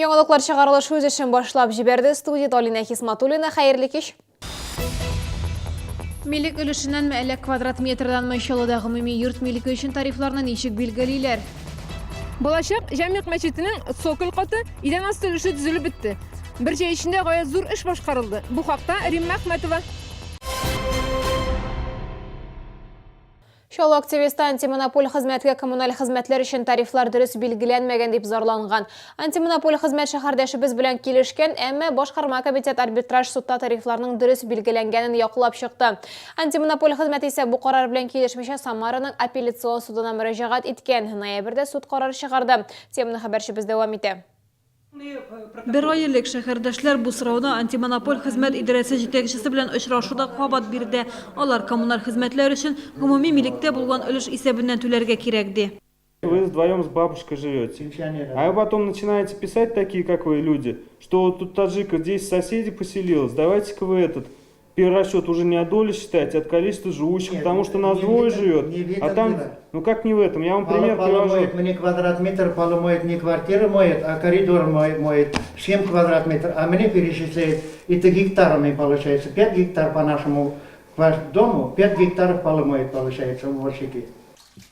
Яңалыклар чыгарылышы үз эшен башлап җибәрде. Студиядә Алинә Хисматуллина. Хәерле кич. Милек өлешеннәнме, әллә квадрат метрданмы, Чаллыда гомуми йорт милке өчен тарифларны ничек билгелиләр? Балачак Җәмигъ мәчетенең цоколь каты, идән асты өлеше төзелеп бетте. Бер җәй эчендә гаять зур эш башкарылды. Бу хакта Римма Әхмәтова. Чаллы активисты антимонополь хезмәткә коммуналь хезмәтләр өчен тарифлар дөрес билгеләнмәгән дип зарланган. Антимонополь хезмәт шәһәрдәшебез белән килешкән, әмма башкарма комитет арбитраж судта тарифларның дөрес билгеләнгәнен яклап чыкты. Антимонополь хезмәт исә бу карар белән килешмичә Самараның апелляцион судына мөрәҗәгать иткән. Ноябрьдә суд карар чыгарды. Теманы хәбәрчебез дәвам итә. Бер ай элек шәһәрдәшләр бу сорауны антимонополь хезмәт идарәсе җитәкчесе белән очрашуда кабат бирде. Алар коммуналь хезмәтләр өчен гомуми милектә булган өлеш исәбеннән түләргә кирәк, ди. Вы вдвоем с бабушкой живете. А вы потом начинаете писать такие, как вы, люди, что вот тут таджиков 10 соседей поселилось, давайте-ка вы этот перерасчет уже не от доли считать, а от количества живущих, Нет, потому что нас двое этом, живет, не а там, дело. ну как не в этом, я вам Полы, пример полы привожу. Моет мне квадрат метр, полы моет не квартиры моет, а коридор моет, моет 7 квадрат метр, а мне перечисляет, это гектарами получается, 5 гектар по нашему дому, 5 гектаров полы моет получается уборщики.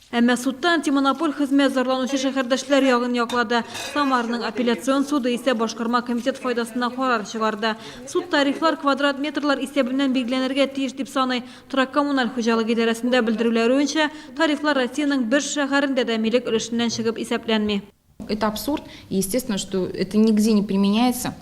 Әмма судта антимонополь хезмәт зарланучы шәһәрдәшләр ягын яклады. Самарның апелляцион суды исә башкарма комитет файдасына карар чыгарды. Суд тарифлар квадрат метрлар исәбеннән билгеләнергә тиеш дип саный. Торак-коммуналь хуҗалык идарәсендә белдерүләрүенчә, тарифлар Россиянең бер шәһәрендә дә милек өлешеннән чыгып исәпләнми. Это абсурд, и естественно, что это нигде не применяется.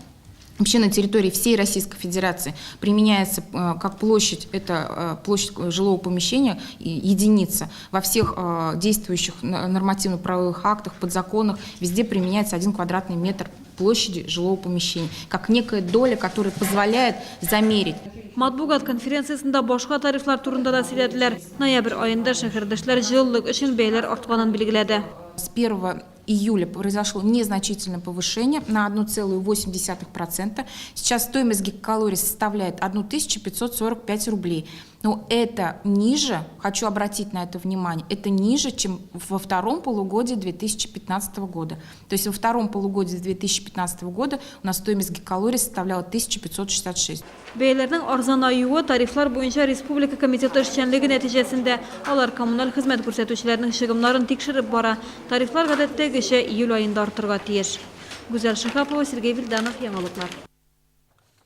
Вообще на территории всей Российской Федерации применяется э, как площадь, это э, площадь жилого помещения, единица. Во всех э, действующих нормативно-правовых актах, подзаконах везде применяется один квадратный метр площади жилого помещения, как некая доля, которая позволяет замерить. Матбугат конференциясендә башка тарифлар турында да сөйләделәр. Ноябрь аенда шәһәрдәшләр җылылык өчен бәяләр артканын билгеләде. С 1 июля произошло незначительное повышение на 1,8%. Сейчас стоимость гигакалорий составляет 1545 рублей. Но это ниже, хочу обратить на это внимание, это ниже, чем во втором полугодии 2015 года. То есть во втором полугодии 2015 года у нас стоимость гигакалорий составляла 1566. Бәяләрнең арзанаюы тарифлар буенча республика комитеты эшчәнлеге нәтиҗәсендә. Алар коммуналь хезмәт күрсәтүчеләрнең чыгымнарын тикшереп бара. Тарифлар гадәттәгечә июль аенда артырга тиеш. Гүзәл Шиһапова, Сергей Вильданов, Яңалыклар.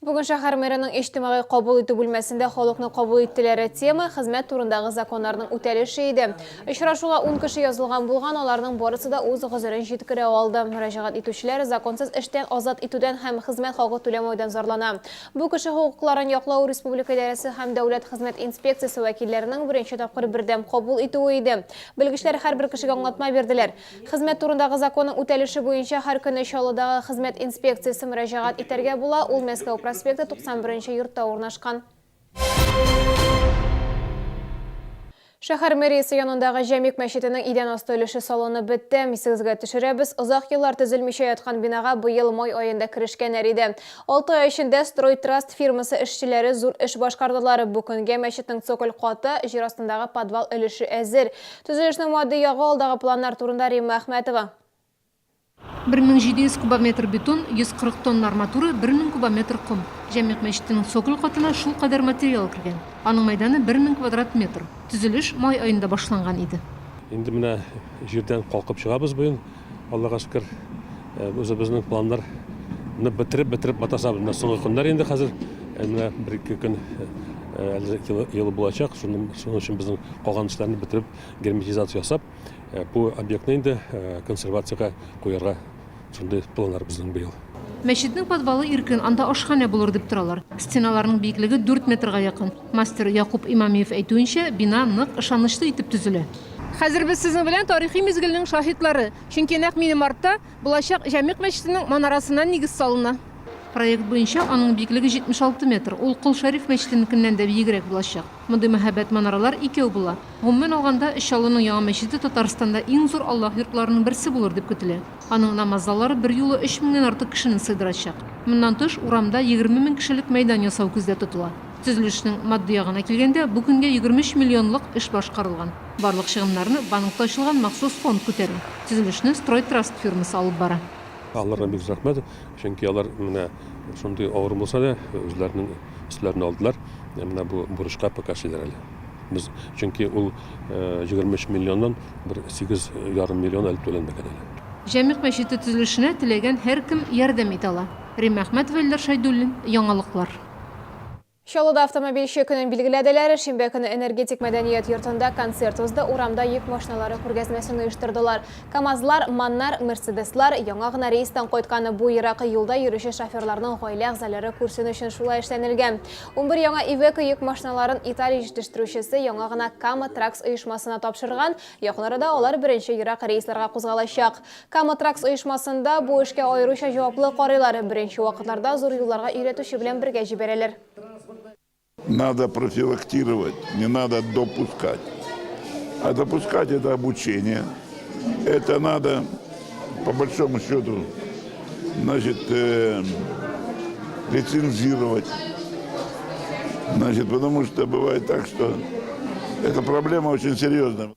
Бүген шәһәр мэрының иҗтимагый кабул итү бүлмәсендә халыкны кабул иттеләр. Тема, хезмәт турындагы законнарның үтәлеше иде. Очрашуга ун кеше язылган булган, аларның барысы да үз гозерен җиткерә алды. Мөрәҗәгать итүчеләр законсыз эштән азат итүдән һәм хезмәт хакы түләмәүдән зарлана. Бу кеше хокукларын яклау республика идарәсе һәм дәүләт хезмәт инспекциясе вәкилләренең беренче тапкыр бердәм кабул итүе иде. Белгечләр һәрбер кешегә аңлатма бирделәр. Хезмәт турындагы законның үтәлеше буенча һәр көнне Чаллыдагы хезмәт инспекциясе мөрәҗәгать итәргә була, ул Мәскәү проспекты 91 нче йортта урнашкан. Шәһәр мэриясе янындагы Җәмигъ мәчетенең идән асты өлеше салынып бетте. Исегезгә төшерәбез, озак еллар төзелмичә яткан бинага быел май аенда керешкәннәр иде. Алты ай эчендә Стройтраст фирмасы эшчеләре зур эш башкардылар. Бу көнгә мәчетнең цоколь каты, җир астындагы подвал өлеше әзер. Төзелешнең матди ягы, алдагы планнар турында Римма Әхмәтова. 1700 кубометр бетон, 140 тонна арматура, 1000 кубометр ком. Җәмигъ мәчетенең цоколь катына шулкадәр материал кергән. Аның мәйданы 1000 квадрат метр. Төзелеш май аенда башланган иде. Инде менә җирдән калкып чыгабыз быел, Аллага шөкер. Үзебезнең планнарны бетереп-бетереп маташабыз. Менә соңгы көннәр инде хәзер. Менә бер-ике көн әле елы булачак. Шуның өчен безнең калган эшләрне бетереп, герметизация ясап, бу объектны инде консервациягә куярга шундый планнар безнең быел. Мәчетнең подвалы иркен, анда ашханә булыр дип торалар. Стеналарның биеклеге дүрт метрга якын. Мастер Якуб Имамиев әйтүенчә, бина нык, ышанычлы итеп төзелә. Хәзер без сезнең белән тарихи мизгелнең шаһитлары. Чөнки нәкъ минем артта булачак Җәмигъ мәчетенең манарасына нигез салына. Проект буенча, аның биеклеге 76 метр, ул Кол Шәриф мәчетенекеннән дә биегрәк булачак. Мондый мәһабәт манаралар икәү була. Гомумән алганда, Чаллының яңа мәчете Татарстанда иң зур Аллаһ йортларының берсе булыр дип көтелә. Аның намаз заллары берьюлы өч меңнән артык кешене сыйдырачак. Моннан тыш, урамда 20 мең кешелек мәйдан ясау күздә тотыла. Төзелешнең матди ягына килгәндә, бу көнгә 23 миллионлык эш башкарылган. Барлык чыгымнарны банкта ачылган махсус фонд күтәрә. Төзелешне Стройтраст фирмасы алып бара. Аларга бик зур рәхмәт, чөнки алар менә шундый авыр булса да, үзләренең өсләренә алдылар. Менә бу бурычка пока эшлиләр әле. Без, чөнки ул 23 миллионнан бер 8,5 миллион әле түләнмәгән әле. Җәмигъ мәчете төзелешенә теләгән һәркем ярдәм итә ала. Римма Әхмәтова, Илдар Шәйдуллин, Яңалыклар. Чаллыда автомобильче көнен билгеләделәр. Шимбә көне Энергетик мәдәният йортында концерт узды, урамда йөк машиналары күргәзмәсен оештырдылар. КАМАЗлар, МАНнар, Мерседеслар, яңа гына рейстан кайткан бу ерак юлда йөрүче шоферларның гаилә әгъзалары күрсен өчен шулай эшләнелгән. Унбер яңа Ивеко йөк машиналарын Италия җитештерүчесе яңа гына Кама Тракс оешмасына тапшырган, якын арада алар беренче ерак рейсларга кузгалачак. Кама Тракс оешмасында бу эшкә аеруча җаваплы карыйлар, беренче вакытларда зур юлларга өйрәтүче белән бергә җибәрәләр. Надо профилактировать, не надо допускать. А допускать это обучение. Это надо, по большому счету, значит, э, лицензировать. Значит, потому что бывает так, что эта проблема очень серьезная.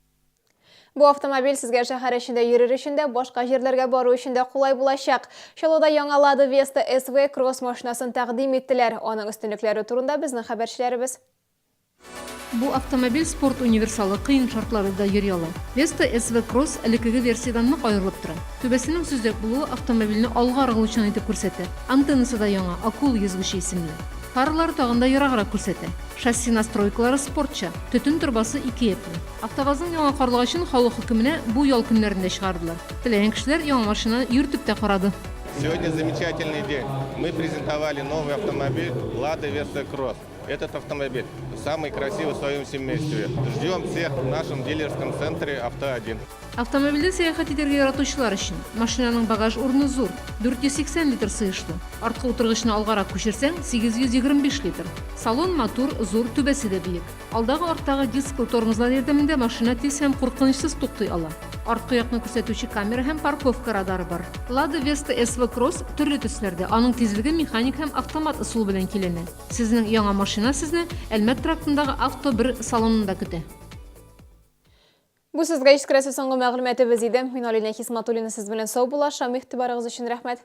Бу автомобиль сезгә шәһәр эчендә йөрер өчен дә, башка җирләргә бару өчен дә кулай булачак. Чаллыда яңа Lada Vesta SV Cross машинасын тәкъдим иттеләр. Аның өстенлекләре турында безнең хәбәрчеләребез. Бу автомобиль спорт универсалы, кыен шартларда да йөри ала. Vesta SV Cross элеккеге версиядән нык аерылып тора. Түбәсенең сөзәк булуы автомобильне алга ыргылучан итеп күрсәтә. Антеннасы да яңа, Акула йөзгече исемле. Фаралары тагын да ераграк күрсәтә. Шасси настройкалары спортча, төтен торбасы ике яклы. АвтоВАЗның яңа карлыгачын халык хөкеменә бу ял көннәрендә чыгардылар. Теләгән кешеләр яңа машинаны йөртеп тә карады. Сегодня замечательный день. Мы презентовали новый автомобиль Lada Vesta Cross. Этот автомобиль самый красивый в своем семействе. Ждем всех в нашем дилерском центре Авто-1. Автомобильдә сәяхәт итәргә яратучылар өчен. Машинаның багаж урыны зур, 480 литр сыешлы. Арткы утыргычны алгарак күчерсәң, 825 литр. Салон матур, зур, түбәсе дә биек. Алдагы-арттагы дисклы тормозлар ярдәмендә машина тиз һәм куркынычсыз туктый ала. Арткы якны күрсәтүче камера һәм парковка радары бар. Lada Vesta SV Cross төрле төсләрдә, аның тизлеге механик һәм автомат ысул белән көйләнә. Сезнең яңа машина сезне Әлмәт трактындагы Авто 1 салонында көтә. Бу сезгә җиткерәсе соңгы мәгълүматыбыз иде. Мин Алинә Хисматуллина сез белән саубуллашам. Игътибарыгыз өчен рәхмәт.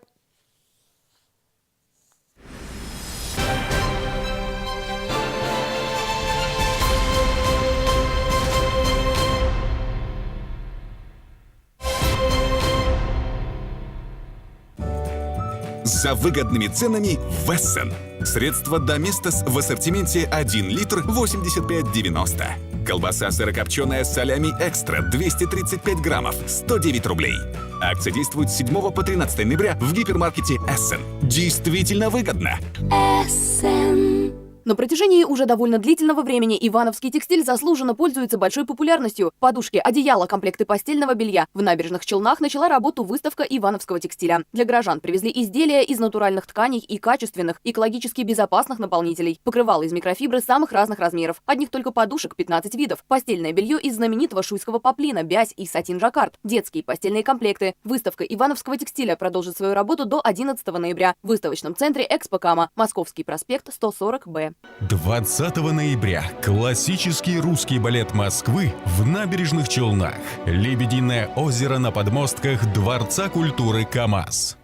За выгодными ценами в Эссен. Средства Доместос в ассортименте 1 литр 85,90. Колбаса сырокопченая солями экстра 235 граммов 109 рублей. Акция действует с 7 по 13 ноября в гипермаркете Эссен. Действительно выгодно. Эссен. На протяжении уже довольно длительного времени Ивановский текстиль заслуженно пользуется большой популярностью. Подушки, одеяла, комплекты постельного белья. В набережных Челнах начала работу выставка Ивановского текстиля. Для горожан привезли изделия из натуральных тканей и качественных, экологически безопасных наполнителей. Покрывало из микрофибры самых разных размеров. Одних только подушек 15 видов. Постельное белье из знаменитого шуйского поплина, бязь и сатин-жаккард. Детские постельные комплекты. Выставка Ивановского текстиля продолжит свою работу до 11 ноября в выставочном центре «Экспо Кама». Московский проспект, 140Б. 20 ноября классический русский балет Москвы в набережных Челнах. Лебединое озеро на подмостках Дворца культуры КАМАЗ.